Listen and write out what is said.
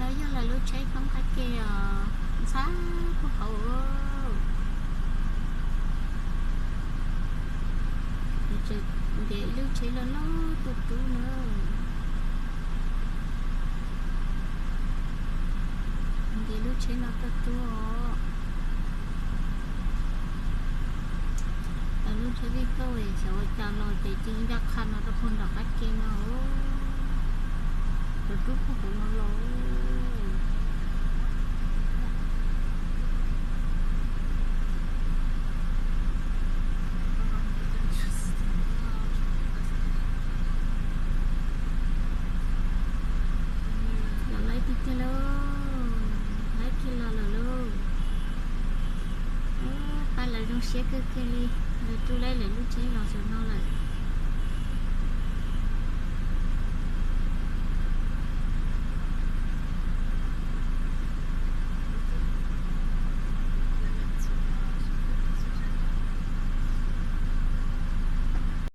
Yog lawv lub tsheb thoob qab ke os, ntxhab puag hauv. Ntiav ib lub tsheb loj loj tuaj rub na. Ntiav lub tsheb no tuaj rub os. Lawv lub tsheb vij kauj xyov ua cas los ces cia li ncaj qha no rau puag nram qab ke no. Lawv rub puag hauv no los. Los laib tiag tiag lauj, laib kiag los lawm lauj. Pab lawv zoo siab kawg kiag li, lawv rub laib